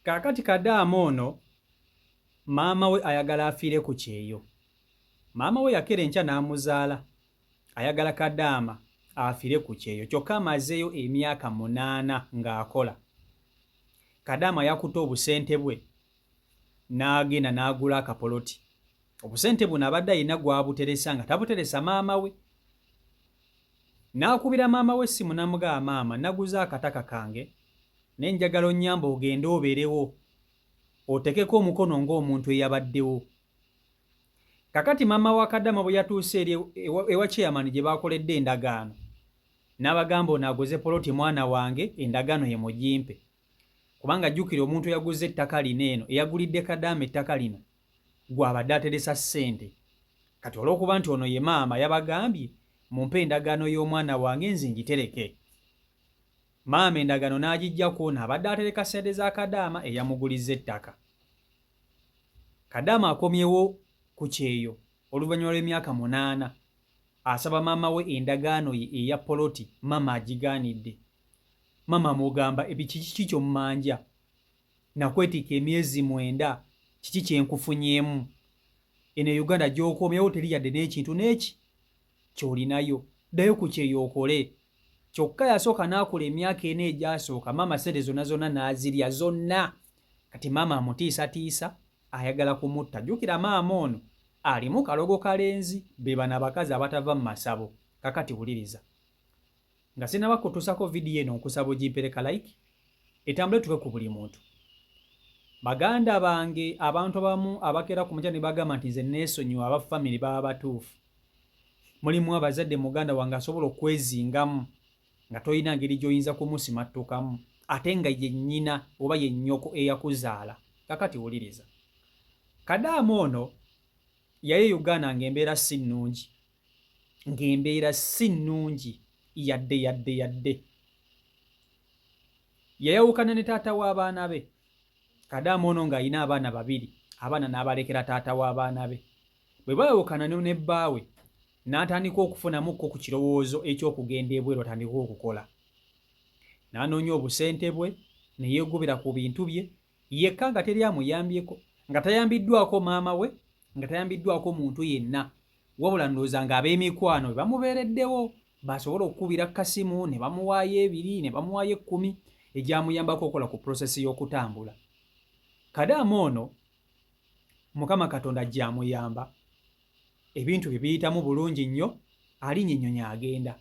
Kaakati kadaama ono maama we ayagala afiire ku kyeyo. Maama we yakera enkya n'amuzaala, ayagala kadaama afiire ku kyeyo kyokka amazeeyo emyaka 8 ng'akola. Kadaama yakutte obusente bwe n'agenda n'agula akapoloti. Obusente buno abadde alina gw'abuteresa nga tabuteresa maama we. N'akubira maama we essimu n'amugamba, maama naguze akataka kange naye njagala onnyambe ogende obeerewo otekeko omukono ng'omuntu eyabaddewo. Kakati maama wa Kadama bwe yatuuse eri ewa chairman gye baakoledde endagaano, n'abagamba ono aguze poloti mwana wange endagaano ye mugimpe. Kubanga jjukira omuntu eyaguze ettaka lino eno, eyagulidde Kadama ettaka lino, gw'abadde ateresa ssente. Kati olw'okuba nti ono ye maama yabagambye mumpe endagaano y'omwana wange nze ngitereke. Maama endagaano n'agijja ku ono abadde atereka ssente za Kadaama eyamugulizza ettaka. Kadaama akomyewo ku kyeyo oluvannyuma lw'emyaka 8 asaba maama we endagaano ye eya poloti, maama agigaanidde. Maama amugamba kiki ky'ommanja? Nakwetikka emyezi 9, kiki kye nkufunyeemu? Eno e Uganda gy'okomyewo teri yadde n'ekintu n'eki ky'olinayo. Ddayo ku kyeyo okole. Kyokka yasooka n'akola emyaka 4 egyasooka, maama ssente zonna zonna n'azirya zonna. Kati maama amutiisatiisa ayagala kumutta. Jjukira maama ono alimu kalogo kalenzi, be bano abakazi abatava mu masabo. Kakati wuliriza. Nga sinnaba kutuusako vidiyo eno nkusaba ogimpereka like etambule tuke ku buli muntu. Baganda bange abantu abamu abakeera ku makya ne bagamba nti nze neesonyiwa aba family baba batuufu. Mulimu abazadde muganda wange asobola okwezingamu nga tolina ngeri gy'oyinza kumusimattukamu ate nga ye nnyina oba ye nnyoko eyakuzaala. Kakati wuliriza. Kadaama ono yali e Uganda ng'embeera si nnungi. Ng'embeera si nnungi yadde yadde yadde. Yayawukana ne taata w'abaana be. Kadaama ono ng'alina abaana 2, abaana n'abalekera taata w'abaana be. Bwe baayawukana ne bbaawe, n'atandika okufunamukko ku kirowoozo eky'okugenda ebweru atandike okukola. N'anoonya obusente bwe, ne yeegobera ku bintu bye, yekka nga teri amuyambyeko, nga tayambiddwako maama we, nga tayambiddwako muntu yenna. Wabula ndowooza ng'ab'emikwano be bamubeereddewo, basobole okukubira kasimu ne bamuwaayo 2, ne bamuwaayo 10, egyamuyambako okukola ku process y'okutambula. Kadaama ono Mukama Katonda ajja amuyamba, ebintu bye biyitamu bulungi nnyo, alinnya ennyonyi agenda.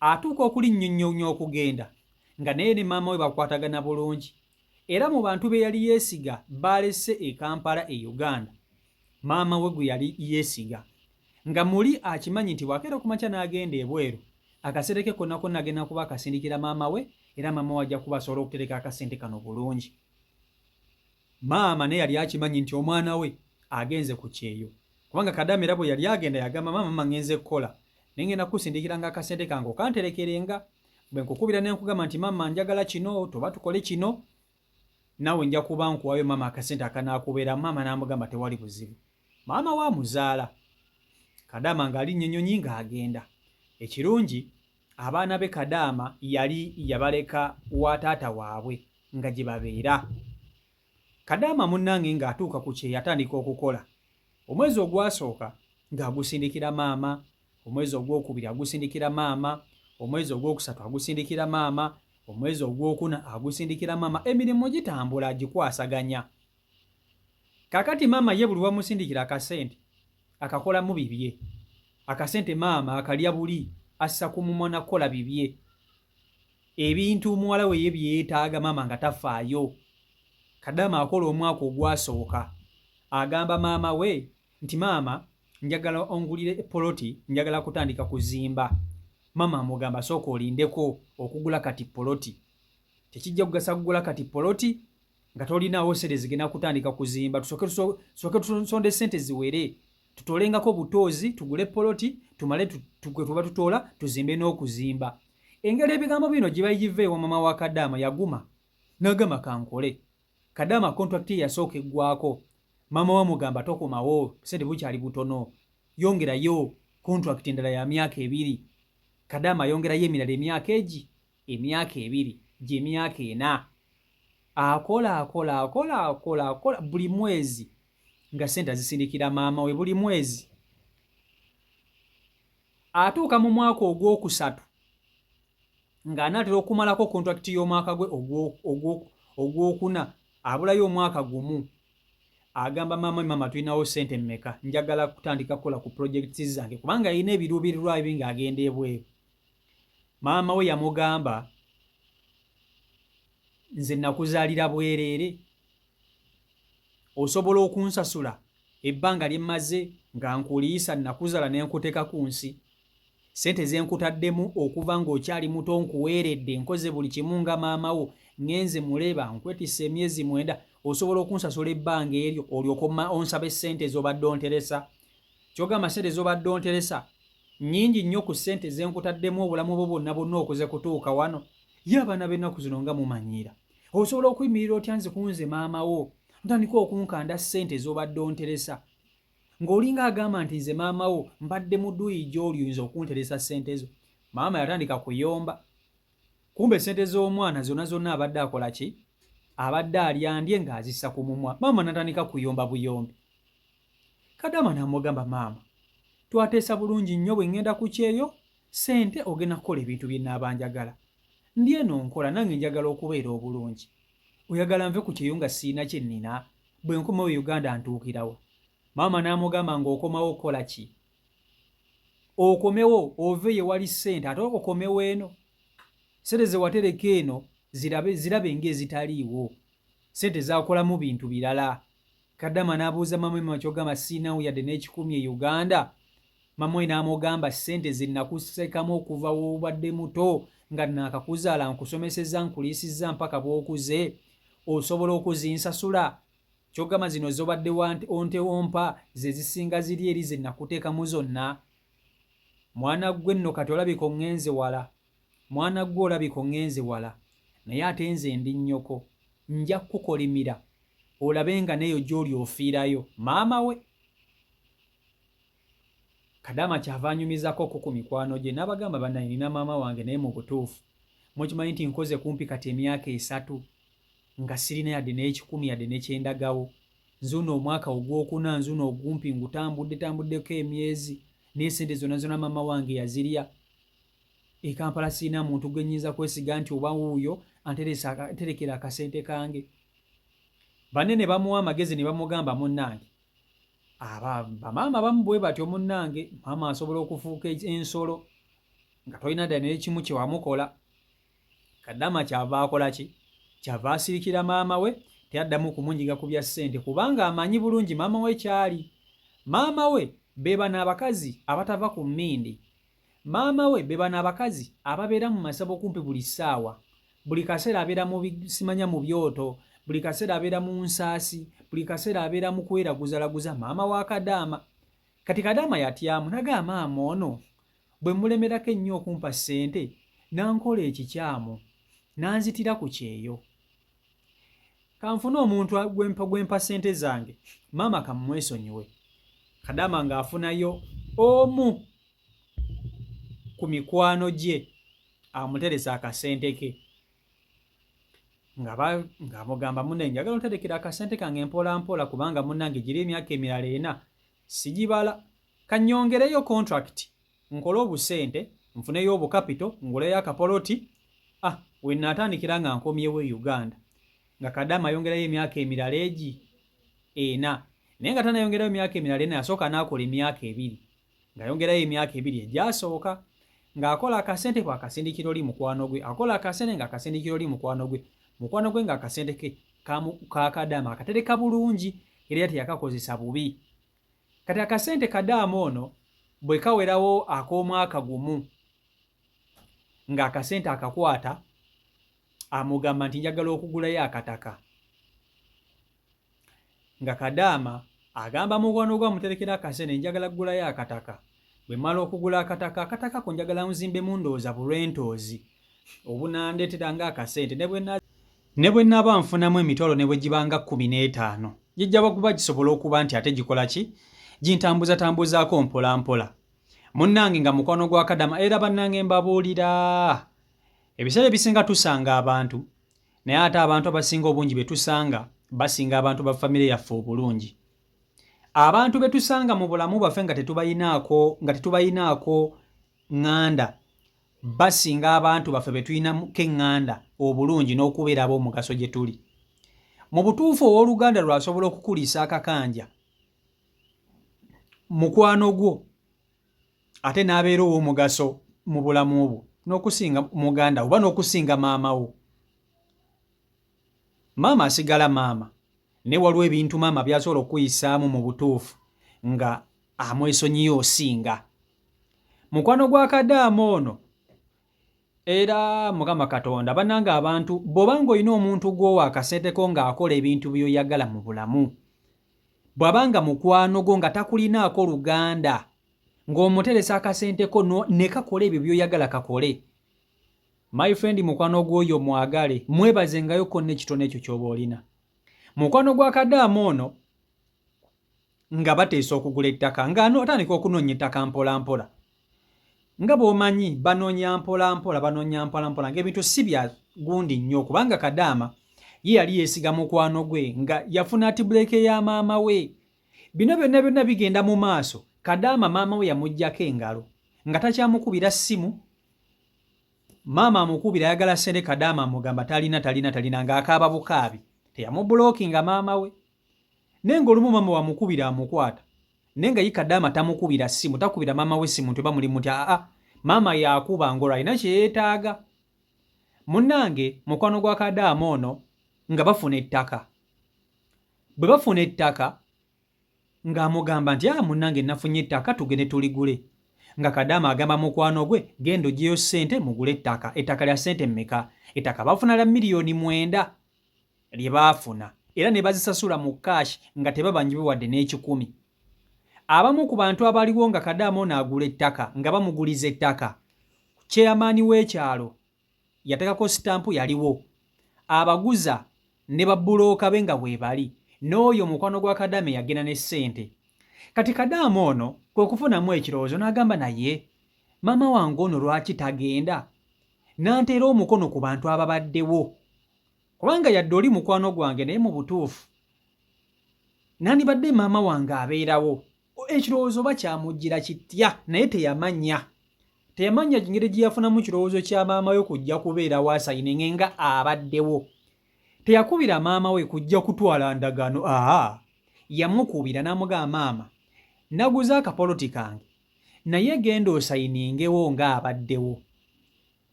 Atuuka okulinnya ennyonyi okugenda nga naye ne maama we bakwatagana bulungi. Era mu bantu be yali yeesiga baalese e Kampala e Uganda, maama we gwe yali yeesiga. Nga muli akimanyi nti bw'akeera okumakya n'agenda ebweru, akasente ke konna konna agenda kuba akasindikira maama we, era maama we ajja kuba asobola okutereka akasente kano bulungi. Maama naye yali akimanyi nti omwana we agenze ku kyeyo. Kubanga Kadaama era bwe yali agenda yagamba maama, maama ngenze kukola, naye ngenda kukusindikiranga akasente kange okanterekerenga. Bwe nkukubira ne nkugamba nti maama njagala kino, toba tukole kino, naawe nja kuba nkuwayo maama akasente akanaakubeera. Maama n'amugamba tewali buzibu. Maama we amuzaala. Kadaama ng'alinnya ennyonyi ng'agenda. Ekirungi abaana be Kadaama yali yabaleka wa taata waabwe nga gye babeera. Kadaama munnange ng'atuuka ku kyeyo atandika okukola. Omwezi ogwasooka ng'agusindikira maama, omwezi ogwokubiri agusindikira maama, omwezi ogwokusatu agusindikira maama, omwezi ogwokuna agusindikira maama. Emirimu gitambula agikwasaganya. Kaakati maama ye buli wamusindikira akasente akakolamu bibye. Akasente maama akalya buli assa ku mumwa na kukola bibye. Ebintu muwala we ye bye yeetaaga maama nga tafaayo. Kadaama akola omwaka ogwasooka agamba maama we nti maama njagala ongulire poloti, njagala kutandika kuzimba. Maama amugamba sooka olindeko okugula kati poloti. Tekijja kugasa kugula kati poloti nga tolinaawo ssente zigenda kutandika kuzimba. Tusooke tusonde ssente ziwere, tutolengako butoozi tugule poloti, tumale gwe tuba tutoola tuzimbe n'okuzimba. Engeri ebigambo bino gye bayiva ewa maama wa Kadaama yaguma n'agamba kankole. Kadaama contract ye yasooka eggwako, maama we amugamba tokomawo ssente bukyali butono, yongerayo contract endala ya myaka 2. Kadaama ayongerayo emirala emyaka egi, emyaka 2 gy'emyaka 4. Akola akola akola akola akola buli mwezi nga ssente azisindikira maama we buli mwezi. Atuuka mu mwaka ogwokusatu ng'anaatera okumalako kontrakiti y'omwaka gwe ogwokuna, abulayo omwaka gumu, agamba maama we, maama tulinawo ssente mmeka? Njagala kutandika kukola ku pulojekiti zange, kubanga alina ebiruubirirwa ebi ng'agenda ebweru. Maama we yamugamba, nze nakuzaalira bwereere, osobola okunsasula ebbanga lye mmaze nga nkuliisa, nakuzaala ne nkuteeka ku nsi, ssente ze nkutaddemu okuva ng'okyali muto nkuweeredde, nkoze buli kimu nga maama wo, ŋŋenze muleba nkwetisse emyezi 9, osobola okunsasula ebbanga eryo olyoke onsabe ssente z'obadde onteresa? Ky'ogamba ssente z'obadde onteresa nnyingi nnyo ku ssente ze nkutaddemu obulamu bwo bwonna bwonna okuze kutuuka wano. Ye abaana b'ennaku zino nga mumanyiira. Osobola okuyimirira otya nze ku nze maama wo ntandika okunkanda ssente z'obadde onteresa, ng'olinga agamba nti nze maama wo mbadde muduyi gy'oli oyinza okunteresa ssente zo? Maama yatandika kuyomba, kumbe ssente z'omwana zonna zonna abadde akola ki? Abadde alya ndye ng'azissa ku mumwa. Maama natandika kuyomba buyombi. Kadama n'amugamba, maama twateesa bulungi nnyo, bwe ŋŋenda ku kyeyo ssente ogenda kukola ebintu bye naaba njagala. Ndi eno nkola, nange njagala okubeera obulungi. Oyagala nve ku kyeyo nga sirina kye nnina? Bwe nkomawo e Uganda ntuukirawa? Maama n'amugamba, ng'okomawo okukola ki? Okomewo ove ye wali ssente ate okomewo eno? Ssente ze watereka eno zirabe, zirabe ng'ezitaliiwo. Ssente zaakolamu bintu birala. Kadama n'abuuza maama we, mama ky'ogamba sirinawo yadde n'ekikumi e Uganda? Maama we n'amugamba, ssente ze nakusekamu okuva w'obadde muto nga naakakuzaala, nkusomesezza, nkuliisizza mpaka bw'okuze, osobola okuzinsasula? Ky'ogamba zino z'obadde onte ompa ze zisinga ziri eri ze nakuteekamu zonna? Mwana ggwe nno kati olabika oŋŋenze wala. Mwana ggwe olabika oŋŋenze wala, naye ate nze ndi nnyoko, nja kukukolimira olabe nga n'eyo gy'oli ofiirayo. Maama we Kadaama kyava anyumizako ko ku mikwano gye n'abagamba, bannaye nina maama wange, naye mu butuufu mukimanyi nti nkoze kumpi kati emyaka 3 nga sirina yadde n'ekikumi yadde ne kyendagawo. Nzuuno omwaka ogwokuna, nzuuno ogumpi ngutambudde tambuddeko emyezi, naye ssente zonna zonna maama wange yazirya. E Kampala sirina muntu gwe nnyinza kwesiga nti oba wuuyo anterekera akasente kange. Banne ne bamuwa amagezi ne bamugamba, munnange aba bamaama abamu bwe batyo, munnange maama asobola okufuuka ensolo nga tolina ddala n'ekimu kye wamukola. Kadama kyava akola ki? Kyava asirikira maama we, teyaddamu kumunyiga ku bya ssente kubanga amanyi bulungi maama we kyali. Maama we be bano abakazi abatava ku mmindi. Maama we be bano abakazi ababeera mu masabo kumpi buli ssaawa. Buli kaseera abeera mu simanya mu byoto, buli kaseera abeera mu nsaasi, buli kaseera abeera mu kweraguzalaguza. Maama wa Kadaama. Kati Kadaama yatyamu nagamba, maama ono bwe mulemerako ennyo okumpa ssente n'ankola ekikyamu n'anzitira ku kyeyo. Kanfune omuntu gwempa ssente zange, maama kammwesonyiwe. Kadaama ng'afunayo omu ku mikwano gye amuteresa akasente ke, ng'amugamba, munne njagala onterekera akasente kange mpola mpola, kubanga munnange giri emyaka emirala 4 sigibala, kannyongereyo contract nkole obusente nfuneyo obukapito nguleyo akapoloti. We naatandikira nga nkomyewo e Uganda. Nga Kadaama ayongerayo emyaka emirala egi 4, naye nga tanayongerayo emyaka emirala 4 yasooka n'akola emyaka 2, ng'ayongerayo emyaka 2 egyasooka ng'akola akasente bw'akasindikira oli mukwano gwe, akola akasente ng'akasindikira oli mukwano gwe, mukwano gwe ng'akasente ke ka Kadaama akatereka bulungi era teyakakozesa bubi. Kati akasente Kadaama ono bwe kawerawo ak'omwaka gumu, ng'akasente akakwata amugamba nti njagala okugulayo akataka. Nga Kadaama agamba mukwano gwe amuterekera akasente, njagala kugulayo akataka, bwe mmala okugula akataka, akataka ko njagala nzimbemu ndowooza bulwentoozi obunandeetera ng'akasente, ne bwe naaba nfunamu emitwalo ne bwe gibanga 15 gijja kuba gisobola okuba nti ate gikola ki, gintambuzatambuzaako mpola mpola. Munnange nga mukwano gwa Kadaama era bannange mbabuulira, ebiseera ebisinga tusanga abantu Naye ate abantu abasinga obungi be tusanga basinga abantu ba famire yaffe obulungi. Abantu be tusanga mu bulamu bwaffe nga tetubayinaako nga tetubayinaako ŋŋanda basinga abantu baffe be tulinako eŋŋanda obulungi n'okubeera ab'omugaso gye tuli. Mu butuufu owooluganda lw'asobola okukuliisa akakanja mukwano gwo ate n'abeera ow'omugaso mu bulamu bwo n'okusinga muganda wo oba n'okusinga maama wo. Maama asigala maama naye waliwo ebintu maama by'asobola okukuyisaamu mu butuufu nga amwesonyiye osinga. Mukwano gwa Kadaama ono era Mukama Katonda banange abantu bw'oba ng'olina omuntu gw'owa akasente ko ng'akola ebintu by'oyagala mu bulamu bw'aba nga mukwano gwo nga takulinaako luganda ng'omuteresa akasente ko ne kakola ebyo by'oyagala kakole my friend mukwano gw'oyo mwagale mwebazengayo ko n'ekitono ekyo ky'oba olina. Mukwano gwa Kadaama ono nga bateesa okugula ettaka nga atandika okunoonya ettaka mpolampola nga bw'omanyi banoonya mpolampola banoonya mpolampola ng'ebintu si bya gundi nnyo kubanga Kadaama ye yali yeesiga mukwano gwe nga yafuna atibuleeke ya maama we. Bino byonna byonna bigenda mu maaso Kadaama maama we yamuggyako engalo nga takyamukubira ssimu. Maama amukubira ayagala ssente Kadaama amugamba talina talina talina ng'akaaba bukaabi teyamubulookinga maama we. Naye ng'olumu maama wamukubira amukwata naye nga ye Kadaama tamukubira ssimu takubira maama we ssimu nti oba muli mutya aa maama yakuba ng'olwo alina kye yeetaaga. Munnange mukwano gwa Kadaama ono nga bafuna ettaka bwe bafuna ettaka ng'amugamba nti aa munnange nafunye ettaka tugende tuligule nga Kadaama agamba mukwano gwe genda oggyeyo ssente mugule ettaka. Ettaka lya ssente mmeka? Ettaka bafuna lya 9 million lye baafuna era ne bazisasula mu cash nga tebabanjibwa wadde n'ekikumi. Abamu ku bantu abaliwo nga Kadaama ono agula ettaka nga bamuguliza ettaka chairman w'ekyalo yateekako sitampu yaliwo abaguza ne babbulooka be nga weebali n'oyo mukwano gwa Kadaama eyagenda ne ssente. Kati Kadaama ono kwe kufunamu ekirowoozo n'agamba naye maama wange ono lwaki tagenda n'anteera omukono ku bantu ababaddewo kubanga yadde oli mukwano gwange naye mu butuufu nandibadde maama wange abeerawo. Ekirowoozo oba kyamujjira kitya naye teyamanya teyamanya ngeri gye yafunamu kirowoozo kya maama we kujja kubeerawo asayinenge nga abaddewo. Teyakubira maama we kujja kutwala ndagaano aa yamukubira n'amugamba maama naguze akapoloti kange naye genda osayiningewo ng'abaddewo.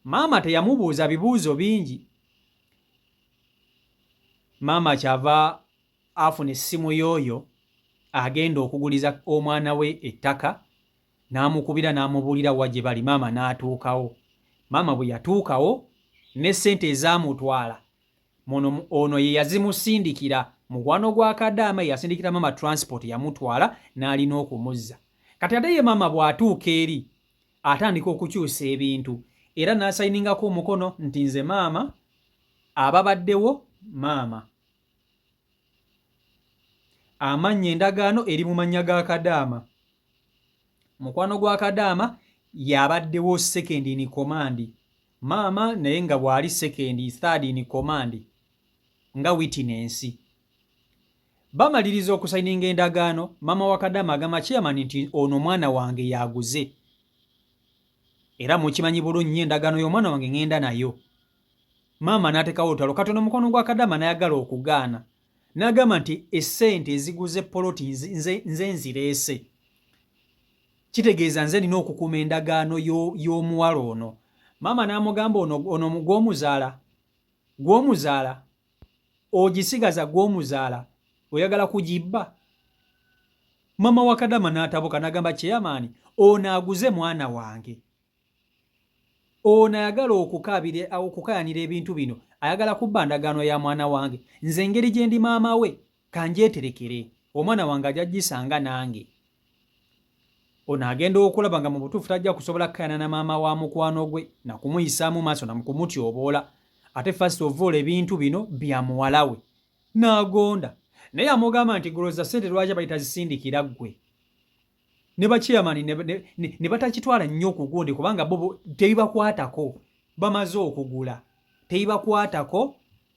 Maama teyamubuuza bibuuzo bingi. Maama kyava afuna essimu y'oyo agenda okuguliza omwana we ettaka n'amukubira n'amubuulira wa gye bali maama n'atuukawo. Maama bwe yatuukawo ne ssente ezaamutwala muno ono ye yazimusindikira mukwano gwa Kadaama yasindikira maama transport yamutwala n'alina okumuzza. Kati ate ye maama bw'atuuka eri atandika okukyusa ebintu era n'asayiningako omukono nti nze maama ababaddewo maama. Amannya endagaano eri mu mannya ga Kadaama. Mukwano gwa Kadaama y'abaddewo second in command. Maama naye nga bw'ali second, third in command nga witness. Bamaliriza okusayininga endagaano, maama wa Kadaama agamba chairman nti ono omwana wange y'aguze. Era mukimanyi bulungi nnyo endagaano y'omwana wange ŋŋenda nayo. Maama n'ateekawo olutalo kati ono mukwano gwa Kadaama n'ayagala okugaana. N'agamba nti essente eziguze poloti nze, nze nzireese. Kitegeeza nze nina okukuuma endagaano y'omuwala ono. Maama n'amugamba ono, ono gw'omuzaala gw'omuzaala ogisigaza gw'omuzaala oyagala kugibba. Maama wa Kadaama n'atabuka n'agamba chairman ono aguze mwana wange. Ono ayagala okukayanira ebintu bino ayagala kubba ndagaano ya mwana wange. Nze engeri gye ndi maama we kanjeterekere omwana wange ajja gisanga nange. Ono agenda okulaba nga mu butuufu tajja kusobola kukayana na maama wa mukwano gwe na kumuyisaamu maaso na kumutyoboola. Ate first of all ebintu bino bya muwala we. N'agonda. Naye amugamba nti guloza ssente lwaki abayita zisindikira ggwe. Ne bachairman ne batakitwala nnyo ku gundi kubanga bo tebibakwatako. Bamaze okugula. Tebibakwatako.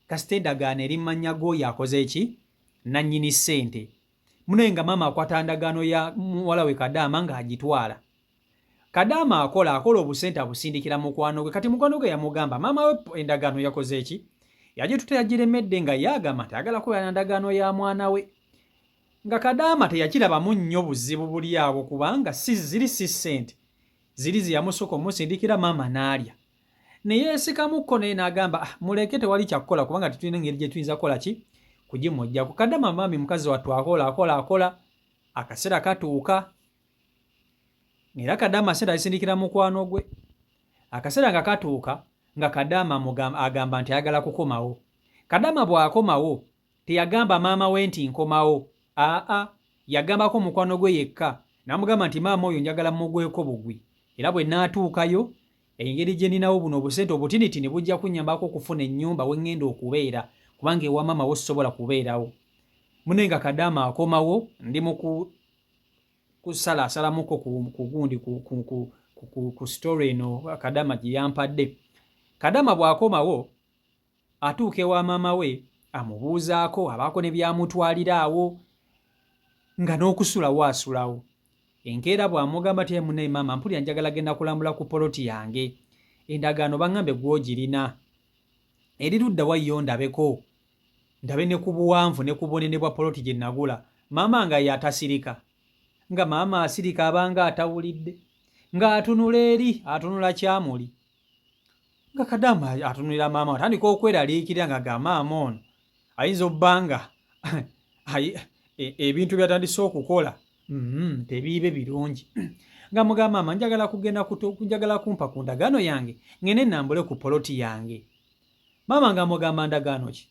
Kasita endagaano eri mu mannya g'oyo akoze ki? Nannyini ssente. Munaye nga maama akwata ndagaano ya muwala we Kadaama ng'agitwala. Kadaama akola akola obusente abusindikira mukwano gwe. Kati mukwano gwe yamugamba maama we endagaano yakoze ki? Yagitutte yagiremedde nga ye agamba nti ayagala kubeera na ndagaano ya mwana we. Nga Kadaama teyakirabamu nnyo buzibu buli awo kubanga si ziri si ssente ziri ze yamusooka omusindikira maama n'alya. Ne yeesikamukko naye n'agamba ah, muleke tewali kyakukola kubanga tetulina ngeri gye tuyinza kukola ki kugimuggyako. Kadaama maami mukazi wattu akola akola akola akaseera katuuka era Kadaama sente azisindikira mukwano gwe. Akaseera nga katuuka nga Kadaama agamba nti ayagala kukomawo. Kadaama bw'akomawo teyagamba maama we nti nkomawo, aa, yagambako mukwano gwe yekka n'amugamba nti maama oyo njagala mmugweko bugwi era bwe nnaatuukayo engeri gye nninawo buno obusente obutinitini bujja kunnyambako okufuna ennyumba we ŋŋenda okubeera kubanga ewa maama wo sisobola kubeerawo. Munne nga Kadaama akomawo ndi mu kusalaasalamuko ku gundi ku story eno Kadaama gye yampadde. Kadaama bw'akomawo atuuka ewa maama we amubuuzaako abaako ne by'amutwalira awo nga n'okusulawo asulawo. Enkeera bw'amugamba ti munaye maama mpulira njagala genda kulambula ku poloti yange endagaano baŋŋambe gw'ogirina eri ludda wa yo ndabeko ndabe ne ku buwanvu ne ku bunene bwa poloti gye nagula. Maama nga ye atasirika nga maama asirika abanga atawulidde ng'atunula eri atunula kyamuli nga kadaama atunulira maama atandika okweraliikirira nga ga maama ono ayinza obba nga e, ebintu byatandise okukola mm, tebiibe birungi nga mugamba maama njagala kugenda njagala kumpa ku ndagaano yange ngende nambule ku poloti yange maama nga mugamba ndagaano ki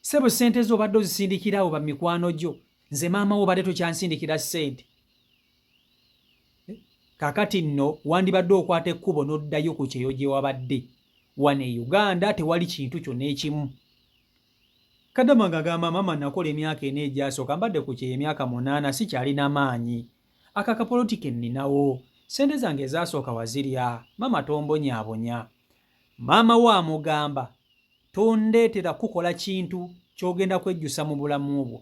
sebo sente zo obadde ozisindikira abo bamikwano gyo nze maama wo obadde tokyansindikira sente Kakati nno wandibadde okwata ekkubo n'oddayo ku kyeyo gye wabadde. Wano e Uganda tewali kintu kyonna ekimu. Kadama ng'agamba maama nakola emyaka ena egyasooka mbadde ku kyeyo emyaka munaana sikyalina maanyi. Ako akapoloti ke nninawo. Ssente zange ezasooka wazirya. Maama tombonyaabonya. Maama we amugamba tondeetera kukukola kintu ky'ogenda kwejjusa mu bulamu bwo.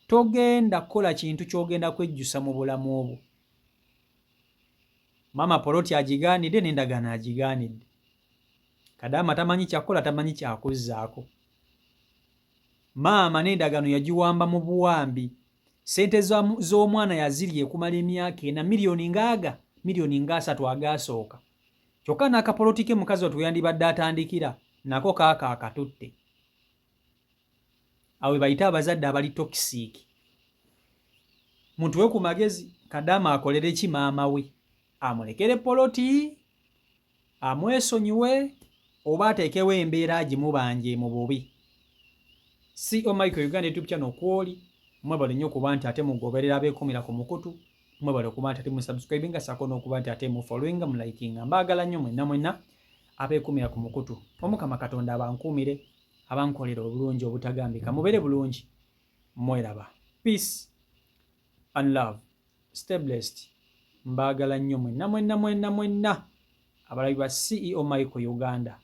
Togenda kukola kintu ky'ogenda kwejjusa mu bulamu bwo. Maama poloti agigaanidde n'endagaano agigaanidde. Kadaama tamanyi kyakukola tamanyi kyakuzzaako. Maama n'endagaano yagiwamba mu buwambi. Ssente z'omwana yazirya okumala emyaka ena miliyoni ng'aga miliyoni ng'asatu agaasooka. Kyokka n'akapoloti ke mukazi wattu we yandibadde atandikira nako kaako akatutte. Awo webayita abazadde abali toxic. Mutuwe ku magezi Kadaama akolere ki maama we? Amulekere poloti? Amwesonyiwe? Oba ateekewo embeera agimubanje mu bubi? CEO Michael Uganda YouTube channel kwoli mwebale nnyo kuba nti ate mugoberera abeekumira ku mukutu mwebale okuba nti ate musubscribinga sako n'okuba nti ate mufollowinga mulikinga mbaagala nnyo mwenna mwenna abeekumira ku mukutu omukama Katonda abankuumire abankolera obulungi obutagambika mubere bulungi mweraba peace and love stay blessed mbaagala nnyo mwenna mwenna mwenna mwenna abalabi ba CEO Michael Uganda.